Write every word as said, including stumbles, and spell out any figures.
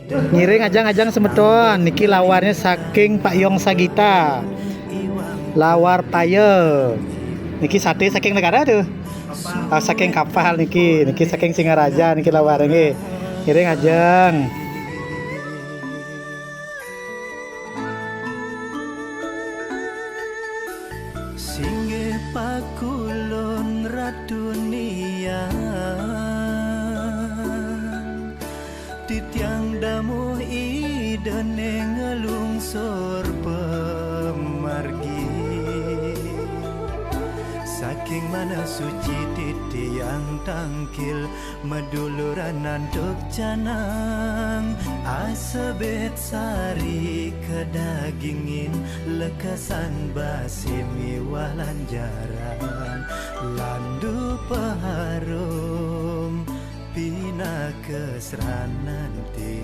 Ngiring ajang-ajang semeton, niki lawarnya saking Pak Yong Sagita. Lawar paye. Niki sate saking negara tuh. Ah, saking Kapal niki, niki saking Singaraja niki lawar nggih. Ngiring ajeng. Singgih pakulun Ratu Niang, titiang damuh Ida ngalungsur pamargi. Saking manah suci titiang tangkil, maduluran antuk canang, asebet sari kadagingin, lekesan basi miwah lanjaran, landu paharum pinaka srananti.